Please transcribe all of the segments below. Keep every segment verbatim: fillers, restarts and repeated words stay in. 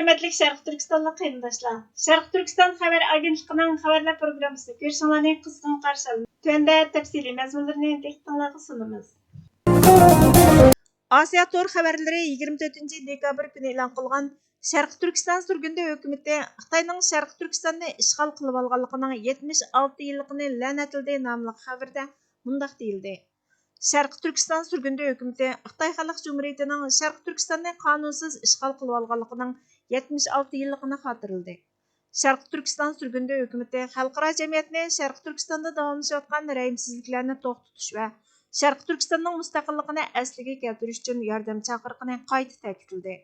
ھۆرمەتلىك شەرقىي تۈركىستانلىق قېرىنداشلار، شەرقىي تۈركىستان خەۋەر ئاگېنتلىقىنىڭ خەۋەرلەر پروگراممىسىنى كۆرۈشۈڭلارنى قىزغىن قارشى ئالىمىز. تۆۋەندە تەپسىلىي مەزمۇنلىرىنى دىققىتىڭلارغا سۇنىمىز. ئاسىيا تور خەۋەرلىرى يىگىرمە تۆتىنچى دېكابىر كۈنى ئېلان قىلغان شەرقىي تۈركىستان سۈرگۈندە ھۆكۈمىتى خىتاينىڭ شەرقىي تۈركىستاننى ئىشغال قىلىۋالغانلىقىنىڭ يەتمىش ئالتە يىللىقىنى لەنەتلىدى ناملىق خەۋىرىدە مۇنداق دېيىلدى: شەرقىي تۈركىستان سۈرگۈندە ھۆكۈمىتى خىتاي خەلق جۇمھۇرىيىتىنىڭ شەرقىي تۈركىستاننى قانۇنسىز ئىشغال قىلىۋالغانلىقىنىڭ يەتمىش ئالتە يىللىقىنى خاتىرىلىدى. شەرقىي تۈركىستان سۈرگۈندە ھۆكۈمىتى خەلقئارا جەمئىيەتنى شەرقىي تۈركىستاندا داۋاملىشىۋاتقان رەھىمسىزلىكلەرنى توختىتىش ۋە شەرقىي تۈركىستاننىڭ مۇستەقىللىقىنى ئەسلىگە كەلتۈرۈش ئۈچۈن ياردەم چاقىرىقىنى قايتا تەكىتلىدى.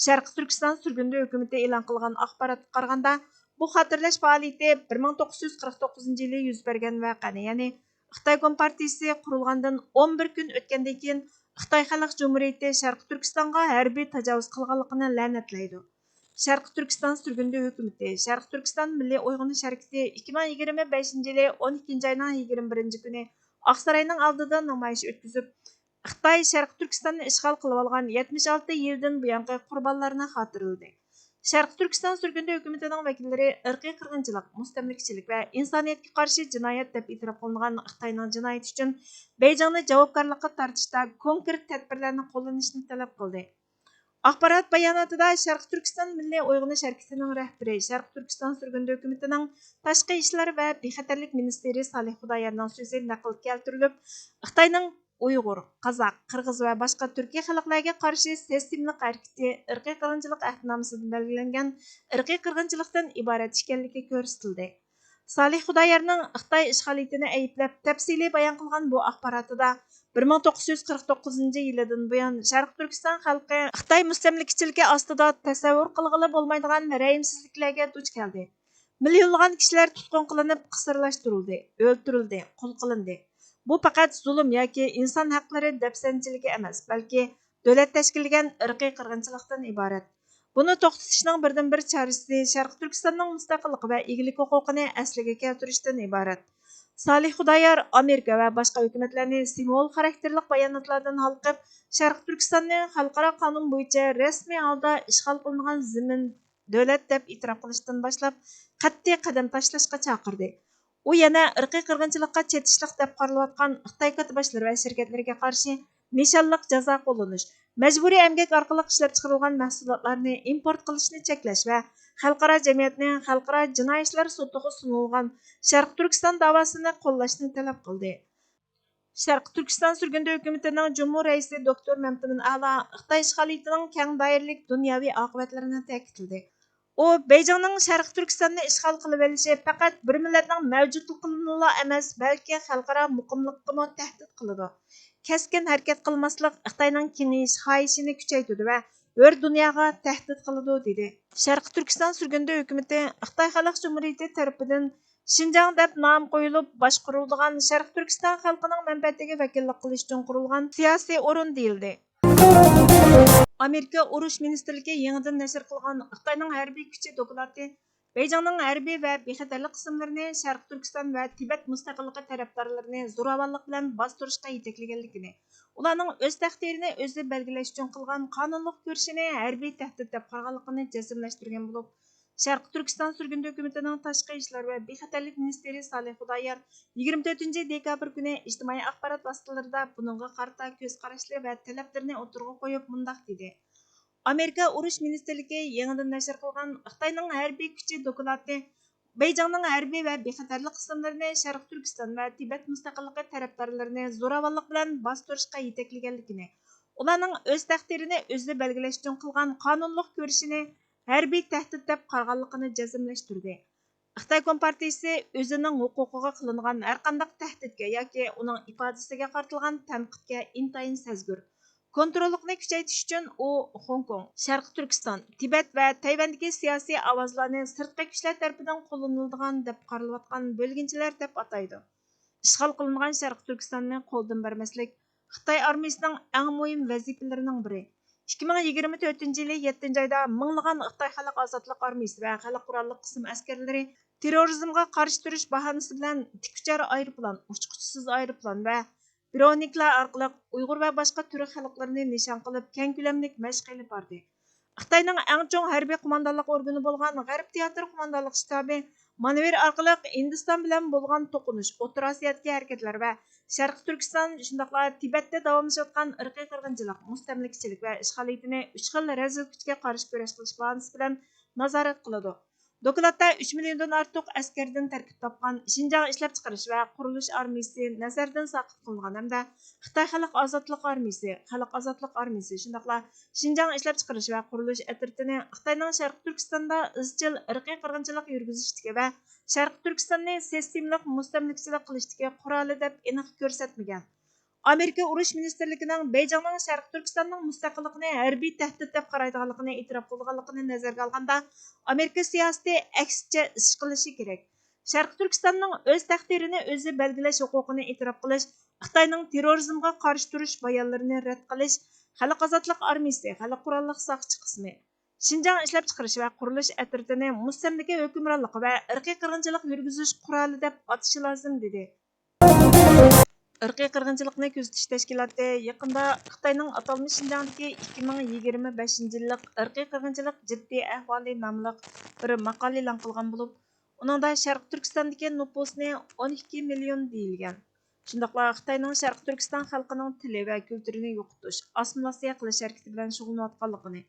شەرقىي تۈركىستان سۈرگۈندە ھۆكۈمىتى ئېلان قىلغان ئاخباراتقا قارىغاندا، بۇ خاتىرىلەش پائالىيىتى بىر مىڭ توققۇز يۈز قىرىق توققۇزىنچى يىلى يۈز بەرگەن ۋەقەنى، يەنى خىتاي كومپارتىيىسى قۇرۇلغاندىن ئون بىر كۈن ئۆتكەندىن كېيىن خىتاي خەلق جۇمھۇرىيىتى شەرقىي تۈركىستانغا ھەربىي تاجاۋۇز قىلغانلىقىنى لەنەتلەيدۇ. شەرقىي تۈركىستان سۈرگۈندە ھۆكۈمىتى شەرقىي تۈركىستان مىللىي ئويغىنىش ھەرىكىتى ئىككى مىڭ يىگىرمە بەشىنچى يىلى ئون ئىككىنچى ئاينىڭ يىگىرمە بىرىنچى كۈنى ئاقساراينىڭ ئالدىدا نامايىش ئۆتكۈزۈپ، خىتاي شەرقىي تۈركىستاننى ئىشغال قىلىۋالغان يەتمىش ئالتە يىلدىن بۇيانقى قۇربانلارنى خاتىرىلىدى. شەرقىي تۈركىستان سۈرگۈندە ھۆكۈمىتىنىڭ ۋەكىللىرى ئىرقىي قىرغىنچىلىق، مۇستەملىكىچىلىك ۋە ئىنسانىيەتكە قارشى جىنايەت دەپ ئېتىراپ قىلىنغان خىتاينىڭ جىنايىتى ئۈچۈن بېيجىڭنى جاۋابكارلىققا تارتىشتا كونكرېت تەدبىرلەرنى قوللىنىشنى تەلەپ قىلدى. ئاخبارات باياناتىدا شەرقىي تۈركىستان مىللىي ئويغىنىش ھەرىكىتىنىڭ رەھبىرى، شەرقىي تۈركىستان سۈرگۈندە ھۆكۈمىتىنىڭ تاشقى ئىشلار ۋە بىخەتەرلىك مىنىستىرى سالىھ خۇدايارنىڭ سۆزى نەقىل كەلتۈرۈلۈپ، خىتاينىڭ ئۇيغۇر، قازاق، قىرغىز ۋە باشقا تۈركىي خەلقلەرگە قارشى سىستېمىلىق ھەرىكىتى ئىرقىي قىرغىنچىلىق ئەھدىنامىسىدە بەلگىلەنگەن ئىرقىي قىرغىنچىلىقتىن ئىبارەت ئىكەنلىكى كۆرسىتىلدى. سالىھ خۇدايارنىڭ خىتاي ئىشغالىيىتىنى ئەيىبلەپ تەپسىلىي بايان قىلغان بۇ ئاخباراتىدا، بىر مىڭ توققۇز يۈز قىرىق توققۇزىنچى يىلىدىن بۇيان شەرقىي تۈركىستان خەلقى خىتاي مۇستەملىكىچىلىكى ئاستىدا تەسەۋۋۇر قىلغىلى بولمايدىغان رەھىمسىزلىكلەرگە دۇچ كەلدى. مىليونلىغان كىشىلەر تۇتقۇن قىلىنىپ، قىرغىنلاشتۇرۇلدى، ئۆلتۈرۈلدى، قۇل قىلىندى. بۇ پەقەت زۇلۇم ياكى ئىنسان ھەقلىرى دەپسەندىچىلىكى ئەمەس، بەلكى دۆلەت تەشكىللىگەن ئىرقىي قىرغىنچىلىقتىن ئىبارەت. بۇنى توختىتىشنىڭ بىردىنبىر چارىسى شەرقىي تۈركىستاننىڭ مۇستەقىللىقى ۋە ئىگىلىك ھوقۇقىنى ئەسلىگە كەلتۈرۈشتىن ئىبارەت. سالىھ خۇدايار ئامېرىكا ۋە باشقا ھۆكۈمەتلەرنى سىمۋول خاراكتېرلىق باياناتلاردىن ھالقىپ، شەرقىي تۈركىستاننى خەلقئارا قانۇن بويىچە رەسمىي ھالدا ئىشغال قىلىنغان زېمىن دۆلەت دەپ ئېتىراپ قىلىشتىن باشلاپ، قەتئىي قەدەم تاشلاشقا چاقىردى. ئۇ يەنە ئىرقىي قىرغىنچىلىققا چېتىشلىق دەپ قارىلىۋاتقان خىتاي كاتتىباشلىرى ۋە شىركەتلىرىگە قارشى نىشانلىق جازا قوللىنىش، مەجبۇرىي ئەمگەك ئارقىلىق ئىشلەپچىقىرىلغان مەھسۇلاتلارنى ئىمپورت قىلىشنى چەكلەش ۋە خەلقئارا جەمئىيەتنى خەلقئارا جىنايى ئىشلار سوتىغا سۇنۇلغان شەرقىي تۈركىستان داۋاسىنى قوللاشنى تەلەپ قىلدى. شەرقىي تۈركىستان سۈرگۈندە ھۆكۈمىتىنىڭ جۇمھۇر رەئىسى دوكتور مەمتىمىن ئەلا خىتاي ئىشغالىيىتىنىڭ كەڭ دائىرىلىك دۇنياۋى ئاقىۋەتلىرىنى تەكىتلىدى. ئۇ، بېيجىڭنىڭ شەرقىي تۈركىستاننى ئىشغال قىلىۋېلىشى پەقەت بىر مىللەتنىڭ مەۋجۇتلۇقىنىلا ئەمەس، بەلكى خەلقئارا مۇقىملىققىمۇ تەھدىت قىلىدۇ. كەسكىن ھەرىكەت قىلماسلىق خىتاينىڭ كېڭىيىش خاھىشىنى كۈچەيتىدۇ ۋە ھۆر دۇنياغا تەھدىت قىلىدۇ، دېدى. شەرقىي تۈركىستان سۈرگۈندە ھۆكۈمىتى خىتاي خەلق جۇمھۇرىيىتى تەرىپىدىن شىنجاڭ دەپ نام قويۇلۇپ باشقۇرۇلىدىغان شەرقىي تۈركىستان خەلقىنىڭ مەنپەئەتىگە ۋەكىللىك قىلىش ئۈچۈن قۇرۇلغان سىياسىي ئورۇن دېيىلدى. ئامېرىكا ئۇرۇش مىنىستىرلىكى يېڭىدىن نەشر قىلغان خىتاينىڭ ھەربىي كۈچى دوكلاتى بېيجىڭنىڭ ھەربىي ۋە بىخەتەرلىك قىسىملىرىنى شەرقىي تۈركىستان ۋە تىبەت مۇستەقىللىقى تەرەپدارلىرىنى زوراۋانلىق بىلەن باستۇرۇشقا يېتەكلىگەنلىكىنى، ئۇلارنىڭ ئۆز تەقدىرىنى ئۆزى بەلگىلەش ئۈچۈن قىلغان قانۇنلۇق كۈرىشىنى ھەربىي تەھدىت دەپ قارىغانلىقىنى جەزملەشتۈرگەن بولۇپ، شەرقىي تۈركىستان سۈرگۈندە ھۆكۈمىتىنىڭ تاشقى ئىشلار ۋە بىخەتەرلىك مىنىستىرى سالىھ خۇدايار يىگىرمە تۆتىنچى دېكابىر كۈنى ئىجتىمائىي ئاخبارات ۋاسىتىلىرىدا بۇنىڭغا قارىتا كۆز قاراشلىرى ۋە تەلەپلىرىنى ئوتتۇرىغا قويۇپ مۇنداق دېدى: ئامېرىكا ئۇرۇش مىنىستىرلىكى يېڭىدىن نەشر قىلغان خىتاينىڭ ھەربىي كۈچى دوكلاتى بېيجىڭنىڭ ھەربىي ۋە بىخەتەرلىك قىسىملىرىنى شەرقىي تۈركىستان ۋە تىبەت مۇستەقىللىقى تەرەپدارلىرىنى زوراۋانلىق بىلەن باستۇرۇشقا يېتەكلىگەنلىكىنى، ئۇلارنىڭ ئۆز تەقدىرىنى ئۆزى بەلگىلەش ئۈچۈن قىلغان قانۇنلۇق كۈرىشىنى ھەربىي تەھدىت دەپ قارىغانلىقىنى جەزملەشتۈردى. خىتاي كومپارتىيىسى ئۆزىنىڭ ھوقۇقىغا قىلىنغان ھەرقانداق تەھدىتكە ياكى ئۇنىڭ ئىپادىسىگە قارىتىلغان تەنقىدكە ئىنتايىن سەزگۈر. كونتروللۇقنى كۈچەيتىش ئۈچۈن ئۇ خوڭكوڭ، شەرقىي تۈركىستان، تىبەت ۋە تەيۋەندىكى سىياسىي ئاۋازلارنى سىرتقى كۈچلەر تەرىپىدىن قوللىنىلىدىغان دەپ قارىلىۋاتقان بۆلگۈنچىلەر دەپ ئاتايدۇ. ئىشغال قىلىنغان شەرقىي تۈركىستاننى قولدىن بەرمەسلىك خىتاي ئارمىيىسىنىڭ ئەڭ مۇھىم ۋەزىپىلىرىنىڭ بىرى. ئىككى مىڭ يىگىرمە تۆتىنچى يىلى يەتتىنچى ئايدا مىڭلىغان خىتاي خەلق ئازادلىق ئارمىيىسى ۋە خەلق قوراللىق قىسىم ئەسكەرلىرى تېررورىزمغا قارشى تۇرۇش باھانىسى بىلەن تىكۇچار ئايروپىلان، ئۇچقۇچىسىز ئايروپىلان ۋە برونىكلار ئارقىلىق ئۇيغۇر ۋە باشقا تۈرك خەلقلىرىنى نىشان قىلىپ، كەڭ كۆلەملىك مەشىق ئېلىپ باردى. خىتاينىڭ ئەڭ چوڭ ھەربىي قوماندانلىق ئورگىنى بولغان غەرب تىياتىر قوماندانلىق شتابى مانېۋىر ئارقىلىق ھىندىستان بىلەن بولغان توقۇنۇش، ئوتتۇرا ئاسىيادىكى ھەرىكەتلەر ۋە شەرقىي تۈركىستان، شۇنداقلا تىبەتتە داۋاملىشىۋاتقان ئىرقىي قىرغىنچىلىق، مۇستەملىكىچىلىك ۋە ئىشغالىيىتىنى ئۈچ خىل رەزىل كۈچكە قارشى كۈرەش قىلىش باھانىسى بىلەن نازارەت قىلىدۇ. دوكلاتتا ئۈچ مىليوندىن ئارتۇق ئەسكەردىن تەركىب تاپقان شىنجاڭ ئىشلەپچىقىرىش ۋە قۇرۇلۇش ئارمىيىسى نەزەردىن ساقىت قىلىنغان ھەمدە خىتاي خەلق ئازادلىق ئارمىيىسى، خەلق ئازادلىق ئارمىيىسى، شۇنداقلا شىنجاڭ ئىشلەپچىقىرىش ۋە قۇرۇلۇش ئەترىتىنى خىتاينىڭ شەرقىي تۈركىستاندا ئىزچىل ئىرقىي قىرغىنچىلىق يۈرگۈزۈشتىكى ۋە شەرقىي تۈركىستاننى سىستېمىلىق مۇستەملىكىچىلىك قىلىشتىكى قورالى دەپ ئېنىق كۆرسەتمىگەن. ئامېرىكا ئۇرۇش مىنىستىرلىكىنىڭ بېيجىڭنىڭ شەرقىي تۈركىستاننىڭ مۇستەقىللىقىنى ھەربىي تەھدىت دەپ قارايدىغانلىقىنى ئېتىراپ قىلىدىغانلىقىنى نەزەرگە ئالغاندا، ئامېرىكا سىياسىتى ئەكسىچە ئىش قىلىشى كېرەك. شەرقىي تۈركىستاننىڭ ئۆز تەقدىرىنى ئۆزى بەلگىلەش ھوقۇقىنى ئېتىراپ قىلىش، خىتاينىڭ تېررورىزمغا قارشى تۇرۇش بايانلىرىنى رەت قىلىش، خەلق ئازادلىق ئارمىيىسى، خەلق قوراللىق ساقچى قىسمى، شىنجاڭ ئىشلەپچىقىرىش ۋە قۇرۇلۇش ئەترىتىنى مۇستەملىكە ھۆكۈمرانلىقى ۋە ئىرقىي قىرغىنچىلىق يۈرگۈزۈش قورالى دەپ ئاتىشى لازىم، دېدى. ئىرقىي قىرغىنچىلىقنى كۆزىتىش تەشكىلاتى يېقىندا خىتاينىڭ ئاتالمىش شىنجاڭدىكى ئىككى مىڭ يىگىرمە بەشىنچى يىللىق ئىرقىي قىرغىنچىلىق جىددىي ئەھۋالى ناملىق بىر ماقالە ئېلان قىلغان بولۇپ، ئۇنىڭدا شەرقىي تۈركىستاندىكى نوپۇسنى ئون ئىككى مىليون دېيىلگەن. شۇنداقلا خىتاينىڭ شەرقىي تۈركىستان خەلقىنىڭ تىلى ۋە كۈلتۈرىنى يوقىتىش، ئاسسىمىلياتسىيە قىلىش ھەرىكىتى بىلەن شۇغۇللىنىۋاتقانلىقىنى،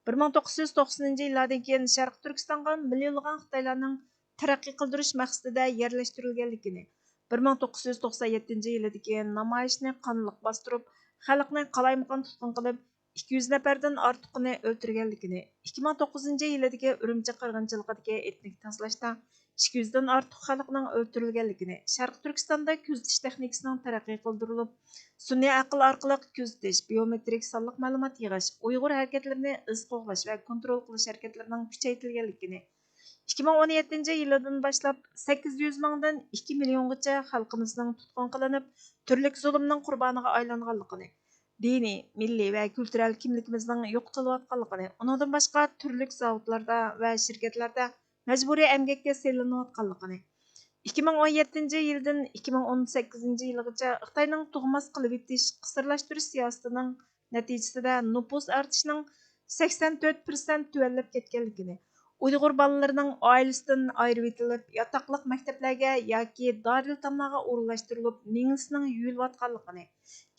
بىر مىڭ توققۇز يۈز توقسىنىنچى يىللاردىن كېيىن شەرقىي تۈركىستانغا مىليونلىغان خىتايلارنىڭ تەرەققىي قىلدۇرۇش مەقسىتىدە يەرلەشتۈرۈلگەنلىكىنى، بىر مىڭ توققۇز يۈز توقسان يەتتىنچى يىلىدىكى نامايىشنى قانلىق باستۇرۇپ، خەلقنى قالايمىقان تۇتقۇن قىلىپ، ئىككى يۈز نەپەردىن ئارتۇقىنى ئۆلتۈرگەنلىكىنى، ئىككى مىڭ توققۇزىنچى يىلىدىكى ئۈرۈمچى قىرغىنچىلىقىدىكى ئېتنىك تازىلاشتا ئىككى يۈزدىن ئارتۇق خەلقنىڭ ئۆلتۈرۈلگەنلىكىنى، شەرقىي تۈركىستاندا كۆزىتىش تېخنىكىسىنىڭ تەرەققىي قىلدۇرۇلۇپ، سۈنئىي ئەقىل ئارقىلىق كۆزىتىش، بىيومېترىك سانلىق مەلۇمات يىغىش، ئۇيغۇر ھەرىكەتلىرىنى ئىز قوغلاش ۋە كونترول قىلىش ھەرىكەتلىرىنىڭ كۈچەيتىلگەنلىكىنى، ئىككى مىڭ ئون يەتتىنچى يىلىدىن باشلاپ سەككىز يۈز مىڭدىن ئىككى مىليونغىچە خەلقىمىزنىڭ تۇتقۇن قىلىنىپ، تۈرلۈك زۇلۇمنىڭ قۇربانىغا ئايلانغانلىقىنى، دىنىي، مىللىي ۋە كۈلتۈرەل كىملىكىمىزنىڭ يوقىتىلىۋاتقانلىقىنى، ئۇنىڭدىن باشقا تۈرلۈك زاۋۇتلاردا ۋە شىركەتلەردە مەجبۇرىي ئەمگەككە سېلىنىۋاتقانلىقىنى، ئىككى مىڭ ئون يەتتىنچى يىلدىن ئىككى مىڭ ئون سەككىزىنچى يىلغىچە خىتاينىڭ تۇغماس قىلىۋېتىش، قىسىرلاشتۇرۇش سىياسىتىنىڭ نەتىجىسىدە نوپۇس ئارتىشنىڭ سەكسەن تۆت پىرسەنت تۆۋەنلەپ كەتكەنلىكىنى، ئۇيغۇر بالىلىرىنىڭ ئائىلىسىدىن ئايرىۋېتىلىپ، ياتاقلىق مەكتەپلەرگە ياكى دارىلئېتاملارغا ئورۇنلاشتۇرۇلۇپ، مېڭىسىنىڭ يۇيۇلۇۋاتقانلىقىنى،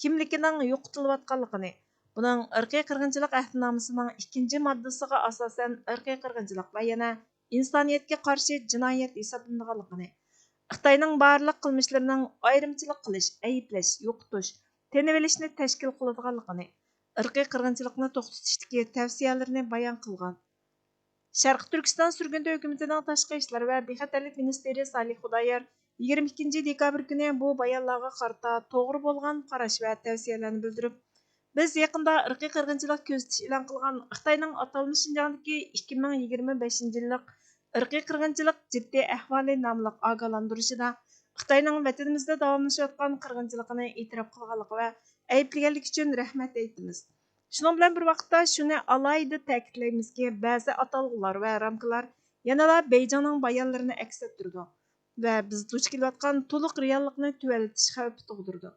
كىملىكىنىڭ يوقىتىلىۋاتقانلىقىنى، بۇنىڭ ئىرقىي قىرغىنچىلىق ئەھدىنامىسىنىڭ ئىككىنچى ماددىسىغا ئاساسەن ئىرقىي قىرغىنچىلىق ۋە يەنە ئىنسانىيەتكە قارشى جىنايەت ھېسابلىنىدىغانلىقىنى، خىتاينىڭ بارلىق قىلمىشلىرىنىڭ ئايرىمچىلىق قىلىش، ئەيىبلەش، يوقىتىش، تېنىۋېلىشنى تەشكىل قىلىدىغانلىقىنى، ئىرقىي قىرغىنچىلىقنى توختىتىشتىكى تەۋسىيەلىرىنى بايان قىلغان. شەرقىي تۈركىستان سۈرگۈندە ھۆكۈمىتىنىڭ تاشقى ئىشلار ۋە بىخەتەرلىك مىنىستىرى سالىھ خۇدايار يىگىرمە ئىككىنچى دېكابىر كۈنى بۇ بايانلارغا قارىتا توغرا بولغان قاراش ۋە تەۋسىيەلەرنى بىلدۈرۈپ، بىز يېقىندا ئىرقىي قىرغىنچىلىق كۆزىتىش ئېلان قىلغان خىتاينىڭ ئاتالمىش شىنجاڭدىكى ئىككى مىڭ يىگىرمە بەشىنچى يىللىق ئىرقىي قىرغىنچىلىق جىددىي ئەھۋالى ناملىق ئاگاھلاندۇرۇشىدا خىتاينىڭ ۋەتىنىمىزدە داۋاملىشىۋاتقان قىرغىنچىلىقىنى ئېتىراپ قىلغانلىقى ۋە ئەيىبلىگەنلىكى ئۈچۈن رەھمەت ئېيتىمىز. شۇنىڭ بىلەن بىر ۋاقىتتا شۇنى ئالاھىدە تەكىتلەيمىزكى، بەزى ئاتالغۇلار ۋە رامكىلار يەنىلا بېيجىڭنىڭ بايانلىرىنى ئەكس ئەتتۈرىدۇ ۋە بىز دۇچ كېلىۋاتقان تولۇق رېئاللىقنى تۆۋەنلىتىش خەۋپى تۇغدۇرىدۇ.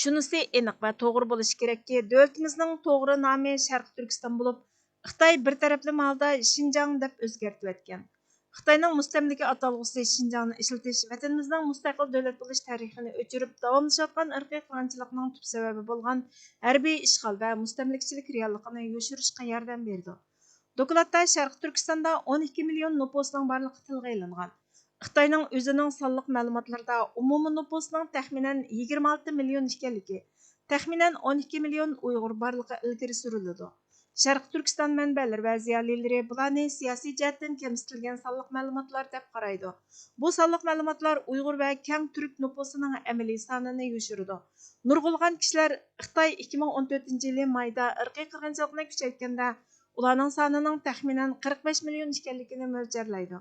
شۇنىسى ئېنىق ۋە توغرا بولۇشى كېرەككى، دۆلىتىمىزنىڭ توغرا نامى شەرقىي تۈركىستان بولۇپ، خىتاي بىر تەرەپلىمە ھالدا شىنجاڭ دەپ ئۆزگەرتىۋەتكەن. خىتاينىڭ مۇستەملىكە ئاتالغۇسى شىنجاڭنى ئىشلىتىش ۋەتىنىمىزنىڭ مۇستەقىل دۆلەت بولۇش تارىخىنى ئۆچۈرۈپ، داۋاملىشىۋاتقان ئىرقىي قىرغىنچىلىقنىڭ تۈپ سەۋەبى بولغان ھەربىي ئىشغال ۋە مۇستەملىكىچىلىك رېئاللىقىنى يوشۇرۇشقا ياردەم بېرىدۇ. دوكلاتتا شەرقىي تۈركىستاندا ئون ئىككى مىليون نوپۇسنىڭ بارلىقى تىلغا ئېلىنغان. خىتاينىڭ ئۆزىنىڭ سانلىق مەلۇماتلىرىدا ئومۇمىي نوپۇسنىڭ تەخمىنەن يىگىرمە ئالتە مىليون ئىكەنلىكى، تەخمىنەن ئون ئىككى مىليون ئۇيغۇر بارلىقى ئىلگىرى سۈرۈلىدۇ. شەرقىي تۈركىستان مەنبەلىرى ۋە زىيالىيلىرى بۇلارنى سىياسىي جەھەتتىن كەمسىتىلگەن سانلىق مەلۇماتلار دەپ قارايدۇ. بۇ سانلىق مەلۇماتلار ئۇيغۇر ۋە كەڭ تۈرك نوپۇسىنىڭ ئەمەلىي سانىنى يوشۇرىدۇ. نۇرغۇنلىغان كىشىلەر خىتاي ئىككى مىڭ ئون تۆتىنچى يىلى مايدا ئىرقىي قىرغىنچىلىقنى كۈچەيتكەندە، ئۇلارنىڭ سانىنىڭ تەخمىنەن قىرىق بەش مىليون ئىكەنلىكىنى مۆلچەرلەيدۇ.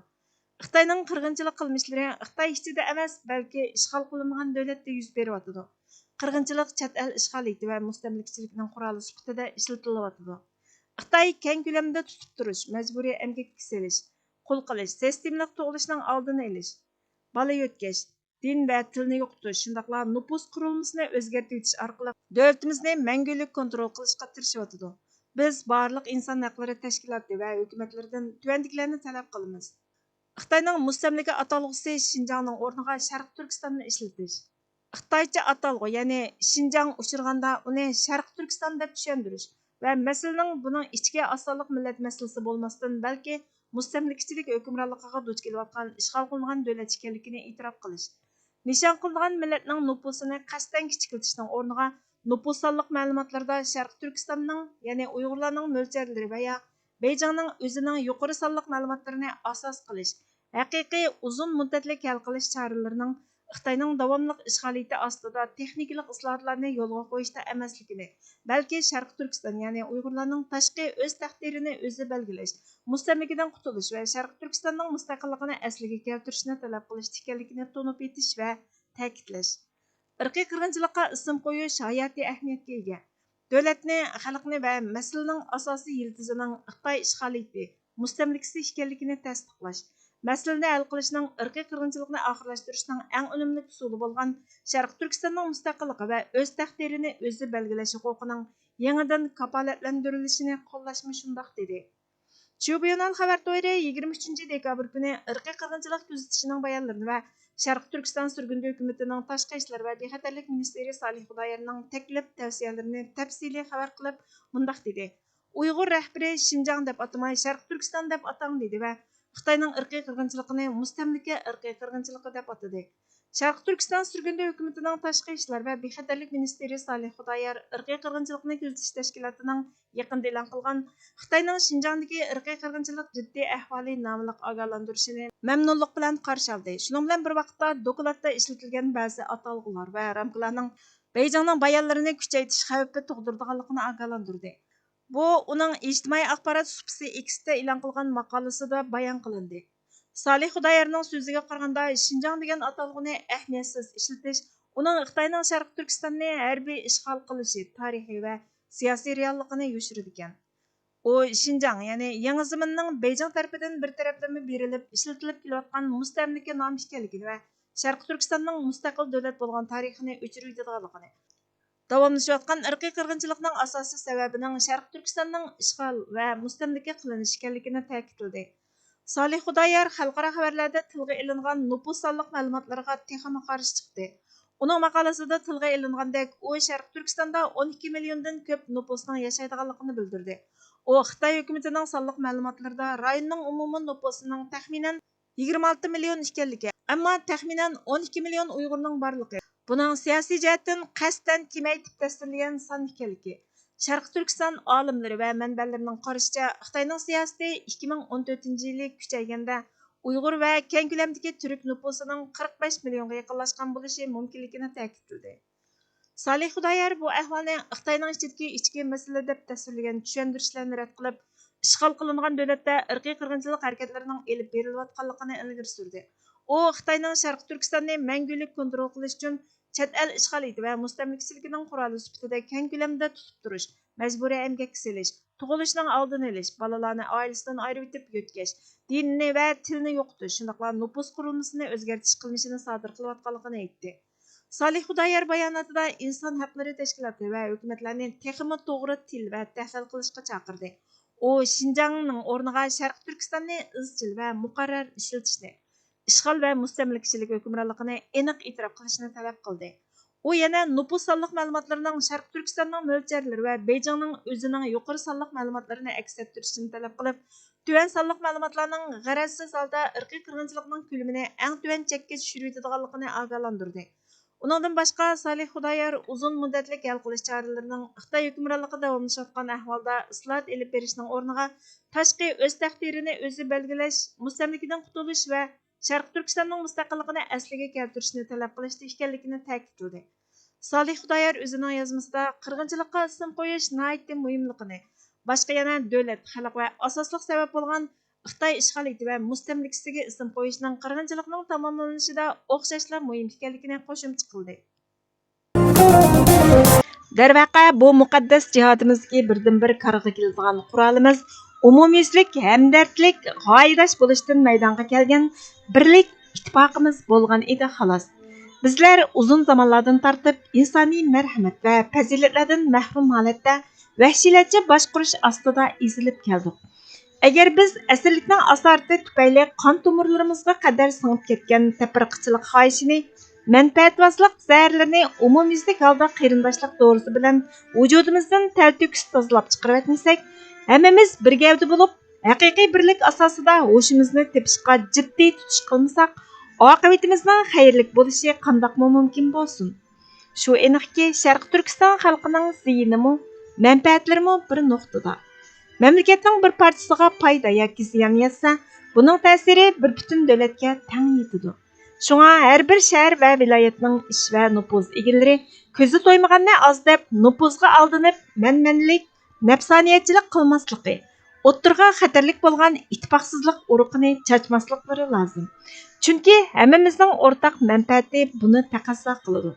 خىتاينىڭ قىرغىنچىلىق قىلمىشلىرى خىتاي ئىچىدە ئەمەس، بەلكى ئىشغال قىلىنغان دۆلەتتە يۈز بېرىۋاتىدۇ. قىرغىنچىلىق چەت ئەل ئىشغالىيىتى ۋە مۇستەملىكىچىلىكىنىڭ قورالى سۈپىتىدە ئىشلىتىلىۋاتىدۇ. خىتاي كەڭ كۆلەمدە تۇتۇپ تۇرۇش، مەجبۇرىي ئەمگەككە سېلىش، قۇل قىلىش، سىستېمىلىق تۇغۇلۇشنىڭ ئالدىنى ئېلىش، بالا يۆتكەش، دىن ۋە تىلنى يوقىتىش، شۇنداقلا نوپۇس قۇرۇلمىسىنى ئۆزگەرتىۋېتىش ئارقىلىق دۆلىتىمىزنى مەڭگۈلۈك كونترول قىلىشقا تىرىشىۋاتىدۇ. بىز بارلىق ئىنسان ھەقلىرى تەشكىلاتى ۋە ھۆكۈمەتلىرىدىن تۆۋەندىكىلەرنى تەلەپ قىلىمىز. خىتاينىڭ مۇستەملىكە ئاتالغۇسى شىنجاڭنىڭ ئورنىغا شەرقىي تۈركىستاننى ئىشلىتىش. خىتايچە ئاتالغۇ، يەنى شىنجاڭ ئۇچرىغاندا ئۇنى شەرقىي تۈركىستان دەپ چۈشەندۈرۈش ۋە مەسىلىنىڭ بۇنىڭ ئىچكى ئاز سانلىق مىللەت مەسىلىسى بولماستىن، بەلكى مۇستەملىكىچىلىك ھۆكۈمرانلىقىغا دۇچ كېلىۋاتقان ئىشغال قىلىنغان دۆلەت ئىكەنلىكىنى ئېتىراپ قىلىش. نىشان قىلىنغان مىللەتنىڭ نوپۇسىنى قەستەن كىچىكلىتىشنىڭ ئورنىغا نوپۇس سانلىق مەلۇماتلىرىدا شەرقىي تۈركىستاننىڭ، يەنى ئۇيغۇرلارنىڭ مۆلچەرلىرى ۋە يا بېيجىڭنىڭ ئۆزىنىڭ يۇقىرى سانلىق مەلۇماتلىرىنى ئاساس قىلىش، ھەقىقىي ئۇزۇن مۇددەتلىك ھەل قىلىش چارىلىرىنىڭ خىتاينىڭ داۋاملىق ئىشغالىيىتى ئاستىدا تېخنىكىلىق ئىسلاھاتلارنى يولغا قويۇشتا ئەمەسلىكىنى، بەلكى شەرقىي تۈركىستان، يەنى ئۇيغۇرلارنىڭ تاشقى ئۆز تەقدىرىنى ئۆزى بەلگىلەش، مۇستەملىكىدىن قۇتۇلۇش ۋە شەرقىي تۈركىستاننىڭ مۇستەقىللىقىنى ئەسلىگە كەلتۈرۈشنى تەلەپ قىلىشتا ئىكەنلىكىنى تونۇپ يېتىش ۋە تەكىتلەش. ئىرقىي قىرغىنچىلىققا ئىسىم قويۇش ھاياتىي ئەھمىيەتكە ئىگە. دۆلەتنى، خەلقنى ۋە مەسىلىنىڭ ئاساسىي يىلتىزىنىڭ خىتاي ئىشغالىيىتى، مۇستەملىكىسى ئىكەنلىكىنى تەستىقلاش، مەسىلىنى ھەل قىلىشنىڭ، ئىرقىي قىرغىنچىلىقنى ئاخىرلاشتۇرۇشنىڭ ئەڭ ئۈنۈملۈك ئۇسۇلى بولغان شەرقىي تۈركىستاننىڭ مۇستەقىللىقى ۋە ئۆز تەقدىرىنى ئۆزى بەلگىلەش ھوقۇقىنىڭ يېڭىدىن كاپالەتلەندۈرۈلۈشىنى قوللاشمۇ شۇنداق، دېدى. چيۇبيۇنال خەۋەر تورى يىگىرمە ئۈچىنچى دېكابىر كۈنى ئىرقىي قىرغىنچىلىق كۆزىتىشىنىڭ بايانلىرىنى ۋە شەرقىي تۈركىستان سۈرگۈندە ھۆكۈمىتىنىڭ تاشقى ئىشلار ۋە بىخەتەرلىك مىنىستىرى سالىھ خۇدايارنىڭ تەكلىپ تەۋسىيەلىرىنى تەپسىلىي خەۋەر قىلىپ مۇنداق دېدى: «ئۇيغۇر رەھبىرى شىنجاڭ دەپ ئاتىماي، شەرقىي تۈركىستان دەپ ئاتاڭ» دېدى ۋە خىتاينىڭ ئىرقىي قىرغىنچىلىقىنى مۇستەملىكە ئىرقىي قىرغىنچىلىقى دەپ ئاتىدى. شەرقىي تۈركىستان سۈرگۈندە ھۆكۈمىتىنىڭ تاشقى ئىشلار ۋە بىخەتەرلىك مىنىستىرى سالىھ خۇدايار ئىرقىي قىرغىنچىلىقنى كۆزىتىش تەشكىلاتىنىڭ يېقىندا ئېلان قىلغان خىتاينىڭ شىنجاڭدىكى ئىرقىي قىرغىنچىلىق جىددىي ئەھۋالى ناملىق ئاگاھلاندۇرۇشىنى مەمنۇنلۇق بىلەن قارشى ئالدى. شۇنىڭ بىلەن بىر ۋاقىتتا، دوكلاتتا ئىشلىتىلگەن بەزى ئاتالغۇلار ۋە رامكىلارنىڭ بېيجىڭنىڭ بايانلىرىنى كۈچەيتىش خەۋپى تۇغدۇرىدىغانلىقىنى ئاگاھلاندۇردى. بۇ ئۇنىڭ ئىجتىمائىي ئاخبارات سۇپىسى ئېكستە ئېلان قىلغان ماقالىسىدا بايان قىلىندى. سالىھ خۇدايارنىڭ سۆزىگە قارىغاندا، شىنجاڭ دېگەن ئاتالغۇنى ئەھمىيەتسىز ئىشلىتىش ئۇنىڭ خىتاينىڭ شەرقىي تۈركىستاننى ھەربىي ئىشغال قىلىشى، تارىخى ۋە سىياسىي رېئاللىقىنى يوشۇرىدىكەن. ئۇ شىنجاڭ، يەنى يېڭى زېمىننىڭ بېيجىڭ تەرىپىدىن بىر تەرەپلىمە بېرىلىپ ئىشلىتىلىپ كېلىۋاتقان مۇستەملىكە نامى ئىكەنلىكىنى ۋە شەرقىي تۈركىستاننىڭ مۇستەقىل دۆلەت بولغان تارىخىنى ئۆچۈرۈۋېتىدىغانلىقىنى، داۋاملىشىۋاتقان ئىرقىي قىرغىنچىلىقنىڭ ئاساسىي سەۋەبىنىڭ شەرقىي تۈركىستاننىڭ ئىشغال ۋە مۇستەملىكە قىلىنىشى ئىكەنلىكىنى تەكىتلىدى. سالىھ خۇدايار خەلقئارا خەۋەرلەردە تىلغا ئېلىنغان نوپۇس سانلىق مەلۇماتلىرىغا تېخىمۇ قارشى چىقتى. ئۇنىڭ ماقالىسىدا تىلغا ئېلىنغاندەك، ئۇ شەرقىي تۈركىستاندا ئون ئىككى مىليوندىن كۆپ نوپۇسنىڭ ياشايدىغانلىقىنى بىلدۈردى. ئۇ خىتاي ھۆكۈمىتىنىڭ سانلىق مەلۇماتلىرىدا رايوننىڭ ئومۇمىي نوپۇسىنىڭ تەخمىنەن يىگىرمە ئالتە مىليون ئىكەنلىكى، ئەمما تەخمىنەن ئون ئىككى مىليون ئۇيغۇرنىڭ بارلىقى، بۇنىڭ سىياسىي جەھەتتىن قەستەن كېمەيتىپ تەسۋىرلىگەن سان ئىكەنلىكى، شەرقىي تۈركىستان ئالىملىرى ۋە مەنبەلىرىنىڭ قارىشىچە، خىتاينىڭ سىياسىتى ئىككى مىڭ ئون تۆتىنچى يىلى كۈچەيگەندە، ئۇيغۇر ۋە كەڭ كۆلەمدىكى تۈرك نوپۇسىنىڭ قىرىق بەش مىليونغا يېقىنلاشقان بولۇشى مۇمكىنلىكىنى تەكىتلىدى. سالىھ خۇدايار بۇ ئەھۋالنى خىتاينىڭ ئىچىدىكى ئىچكى مەسىلە دەپ تەسۋىرلىگەن چۈشەندۈرۈشلەرنى رەت قىلىپ، ئىشغال قىلىنغان دۆلەتتە ئىرقىي قىرغىنچىلىق ھەرىكەتلىرىنىڭ ئېلىپ بېرىلىۋاتقانلىقىنى ئىلگىرى سۈردى. ئۇ خىتاينىڭ شەرقىي تۈركىستاننى مەڭگۈلۈك كونترول قىلىش ئۈچۈن چەت ئەل ئىشغالىيىتى ۋە مۇستەملىكىچىلىكىنىڭ قورالى سۈپىتىدە كەڭ كۆلەمدە تۇتۇپ تۇرۇش، مەجبۇرىي ئەمگەككە سېلىش، تۇغۇلۇشنىڭ ئالدىنى ئېلىش، بالىلارنى ئائىلىسىدىن ئايرىۋېتىپ يۆتكەش، دىنىنى ۋە تىلىنى يوقىتىش، شۇنداقلا نوپۇس قۇرۇلمىسىنى ئۆزگەرتىش قىلمىشىنى سادىر قىلىۋاتقانلىقىنى ئېيتتى. سالىھ خۇدايار باياناتىدا ئىنسان ھەقلىرى تەشكىلاتى ۋە ھۆكۈمەتلەرنى تېخىمۇ توغرا تىل ۋە تەھلىل قىلىشقا چاقىردى. ئۇ شىنجاڭنىڭ ئورنىغا شەرقىي تۈركىستاننى ئىزچىل ۋە مۇقەررەر ئىشلىتىشنى، ئىشغال ۋە مۇستەملىكىچىلىك ھۆكۈمرانلىقىنى ئېنىق ئېتىراپ قىلىشنى تەلەپ قىلدى. ئۇ يەنە نوپۇس سانلىق مەلۇماتلىرىنىڭ شەرقىي تۈركىستاننىڭ مۆلچەرلىرى ۋە بېيجىڭنىڭ ئۆزىنىڭ يۇقىرى سانلىق مەلۇماتلىرىنى ئەكس ئەتتۈرۈشىنى تەلەپ قىلىپ، تۆۋەن سانلىق مەلۇماتلارنىڭ غەرەزسىز ھالدا ئىرقىي قىرغىنچىلىقنىڭ كۆلىمىنى ئەڭ تۆۋەن چەككە چۈشۈرۈۋېتىدىغانلىقىنى ئاگاھلاندۇردى. ئۇنىڭدىن باشقا، سالىھ خۇدايار ئۇزۇن مۇددەتلىك ھەل قىلىش چارىلىرىنىڭ خىتاي ھۆكۈمرانلىقى داۋاملىشىۋاتقان ئەھۋالدا ئىسلاھات ئېلىپ بېرىشنىڭ ئورنىغا تاشقى ئۆز تەقدىرىنى ئۆزى بەلگىلەش، مۇستەملىكىدىن قۇتۇلۇش ۋە شەرقىي تۈركىستاننىڭ مۇستەقىللىقىنى ئەسلىگە كەلتۈرۈشنى تەلەپ قىلىشتا ئىكەنلىكىنى تەكىتلىدى. سالىھ خۇدايار ئۆزىنىڭ يازمىسىدا قىرغىنچىلىققا ئىسىم قويۇش ناھايىتى مۇھىملىقىنى، باشقا يەنە دۆلەت، خەلق ۋە ئاساسلىق سەۋەب بولغان خىتاي ئىشغالىيىتى ۋە مۇستەملىكىسىگە ئىسىم قويۇشنىڭ قىرغىنچىلىقنىڭ تاماملىنىشىدا ئوخشاشلا مۇھىم ئىكەنلىكىنى قوشۇمچە قىلدى. دەرۋەقە، بۇ مۇقەددەس جىھادىمىزدىكى بىردىنبىر كارغا كېلىدىغان قورالىمىز ئومۇميۈزلۈك ھەمدەردلىك، غايىداش بولۇشتىن مەيدانغا كەلگەن بىرلىك، ئىتتىپاقىمىز بولغان ئىدى، خالاس. بىزلەر ئۇزۇن زامانلاردىن تارتىپ ئىنسانىي مەرھەمەت ۋە پەزىلەتلەردىن مەھرۇم ھالەتتە ۋەھشىيلەرچە باشقۇرۇش ئاستىدا ئېزىلىپ كەلدۇق. ئەگەر بىز ئەسىرلىكنىڭ ئاسارىتى تۈپەيلى قان تومۇرلىرىمىزغا قەدەر سىڭىپ كەتكەن تەپرىقىچىلىك خاھىشىنى مەنپەئەتۋازلىق زەھەرلىرىنى ئومۇميۈزلۈك ھالدا قېرىنداشلىق دورىسى بىلەن ۋۇجۇدىمىزدىن تەلتۆكۈس تازىلاپ چىقىرىۋەتمىسەك، ھەممىمىز بىر گەۋدە بولۇپ، ھەقىقىي بىرلىك ئاساسىدا ھوشىمىزنى تېپىشقا جىددىي تۇتۇش قىلمىساق، ئاقىۋىتىمىزنىڭ خەيرلىك بولۇشى قانداقمۇ مۇمكىن بولسۇن؟ شۇ ئېنىقكى، شەرقىي تۈركىستان خەلقىنىڭ زىيىنىمۇ، مەنپەئەتلىرىمۇ بىر نۇقتىدا. مەملىكەتنىڭ بىر پارچىسىغا پايدا ياكى زىيان يەتسە، بۇنىڭ تەسىرى بىر پۈتۈن دۆلەتكە تەڭ يېتىدۇ. شۇڭا ھەر بىر شەھەر ۋە ۋىلايەتنىڭ ئىش ۋە نوپۇز ئىگىلىرى كۆزى تويمىغاننى ئاز دەپ، نوپۇزغا ئالدىنىپ، مەنمەنلىك، نەپسانىيەتچىلىك قىلماسلىقى، ئوتتۇرىغا خەتەرلىك بولغان ئىتتىپاقسىزلىق ئۇرۇقىنى چاچماسلىقلىرى لازىم. چۈنكى ھەممىمىزنىڭ ئورتاق مەنپەئەتى بۇنى تەقەززا قىلىدۇ.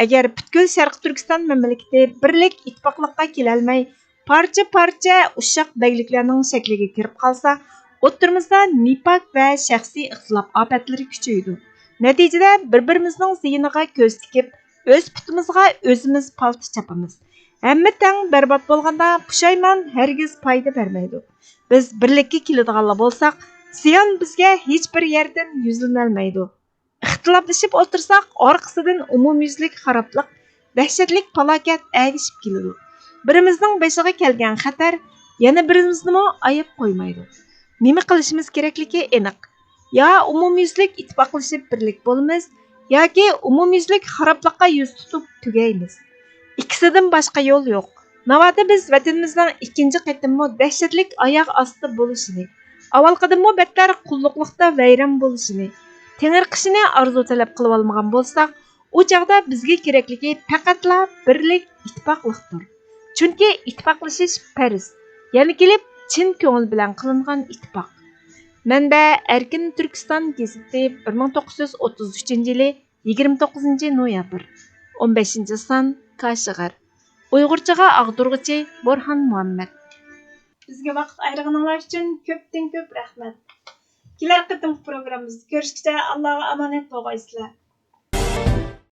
ئەگەر پۈتكۈل شەرقىي تۈركىستان مەملىكىتى بىرلىك، ئىتتىپاقلىققا كېلەلمەي، پارچە-پارچە ئۇششاق بەگلىكلەرنىڭ شەكلىگە كىرىپ قالسا، ئوتتۇرىمىزدا نىپاق ۋە شەخسىي ئىختىلاپ ئاپەتلىرى كۈچىيىدۇ. نەتىجىدە بىر-بىرىمىزنىڭ زىيىنىغا كۆز تىكىپ، ئۆز پۇتىمىزغا ئۆزىمىز پالتا چاپىمىز. ھەممە تەڭ بەربات بولغاندا پۇشايمان ھەرگىز پايدا بەرمەيدۇ. بىز بىرلىككە كېلىدىغانلا بولساق، زىيان بىزگە ھېچ بىر يەردىن يۈزلىنەلمەيدۇ. ئىختىلاپلىشىپ ئولتۇرساق، ئارقىسىدىن ئومۇميۈزلۈك خارابلىق، دەھشەتلىك پالاكەت ئەگىشىپ كېلىدۇ. بىرىمىزنىڭ بېشىغا كەلگەن خەتەر يەنە بىرىمىزنىمۇ ئاياپ قويمايدۇ. نېمە قىلىشىمىز كېرەكلىكى ئېنىق. يا ئومۇميۈزلۈك ئىتتىپاقلىشىپ بىرلىك بولىمىز، ياكى ئومۇميۈزلۈك خارابلىققا يۈز تۇتۇپ تۈگەيمىز. ئىككىسىدىن باشقا يول يوق. ناۋادا بىز ۋەتىنىمىزنىڭ ئىككىنچى قېتىممۇ دەھشەتلىك ئاياغ ئاستى بولۇشىنى، ئاۋۋالقىدىنمۇ بەتتەر قۇللۇقلۇقتا ۋەيران بولۇشىنى، تېڭىرقىشىنى ئارزۇ تەلەپ قىلىۋالمىغان بولساق، ئۇ چاغدا بىزگە كېرەكلىكى پەقەتلا بىرلىك، ئىتتىپاقلىقتۇر. چۈنكى ئىتتىپاقلىشىش پەرز. يەنە كېلىپ چىن كۆڭۈل بىلەن قىلىنغان ئىتتىپاق. مەنبە: ئەركىن تۈركىستان گېزىتى، بىر مىڭ توققۇز يۈز ئوتتۇز ئۈچىنچى يىلى يىگىرمە توققۇزىنچى نويابىر، ئون بەشىنچى سان، كاشغەر. ئۇيغۇرچىغا ئاغدۇرغۇچى بورھان مۇھەممەد. بىزگە ۋاقىت ئايرىغىنىڭلار ئۈچۈن كۆپتىن كۆپ رەھمەت. كېلەر قېتىمقى پروگراممىمىزدا كۆرۈشكىچە ئاللاغا ئامانەت بولغايسىلەر.